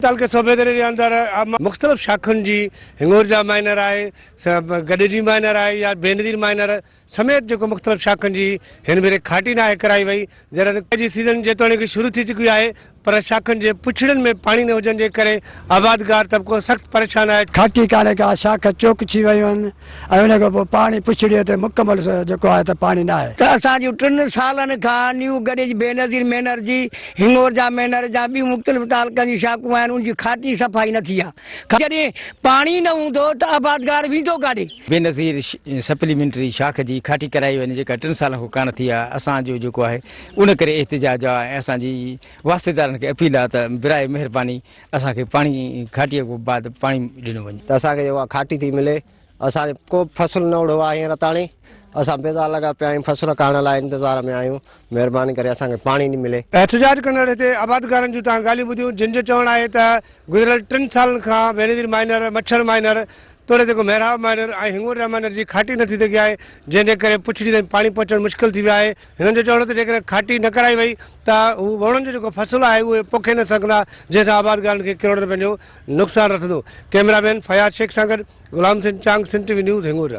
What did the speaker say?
تعلقي صوبيدري جي اندر مختلف شاخن جي هڱورجا مائنر آهي، گڏجي مائنر آهي يا بينظير مائنر سميت جيڪو مختلف شاخن جي هن ڀيري کاٽي ناهي ڪرائي وئي جڏهن ته جي سيزن جيتوڻيڪ شروع ٿي چڪي آهي پر شاخن جي پڇڙين ۾ پاڻي نه هجڻ جي ڪري آبادگار طبقو سخت پريشان آهي. کاٽي ڪانهي ڪا شاخ چوڪ ٿي ويون آهن. ۽ ان کان پوء پاڻي پڇڙيء تي مڪمل جيڪو آهي ته پاڻي ناهي. ته اسان جون ٽن سالن کان نيو گڏيج بينظير مينر جي، هڱورجا مينر جا ٻيون مختلف تعلقن جون شاخون آهن ان جي کاٽي صفائي نه ٿي آهي. جڏهن پاڻي نه هوندو ته آبادگار ويندو ڪاڏي؟ بينظير سپليمينٽري شاخ جي کاٽي ڪرائي وڃي جيڪا ٽن سالن کان ڪانه ٿي آهي اسان جو جيڪو آهي ان ڪري احتجاج آهي ۽ اسان جي واسطيدارن کي اپيل آهي ته براء مهرباني اسان کي پاڻي کاٽيء کان بعد پاڻي ڏنو وڃي. ته اسان کي جيڪو آهي کاٽي ٿي ملي. اسان جو ڪو به فصل نه اڙهو آهي هينئر تاڻي. اسان بيزار لڳا پيا آهيون فصل ڪاهڻ لاء انتظار ۾ آهيون. مهرباني ڪري اسان کي پاڻي ملي. احتجاج ڪندڙ هتي آبادگارن جون توهان ڳالهيون ٻڌيون جن جو چوڻ آهي ته گذريل ٽن سالن کان بينظير مائنر، مڇر مائنر توڙي جيڪو محراب مائنر ۽ هڱورجا مائنر جي کاٽي نه ٿي سگهي آهي جنهن جي ڪري پڇڙي تائين پاڻي پهچڻ مشڪل ٿي ويو آهي. هنن جو چوڻ هو ته جيڪڏهن کاٽي نه ڪرائي وئي ته هو ووڻن جو جيڪو فصل آهي اهي پوکي نه سگهندا جنهن سان آبادگارن کي ڪروڙين رپين جو نقصان رسندو. ڪئميرا مين فياض شيخ سان گڏ Ghulam Hussain Chang Sindh T V news Hingorja.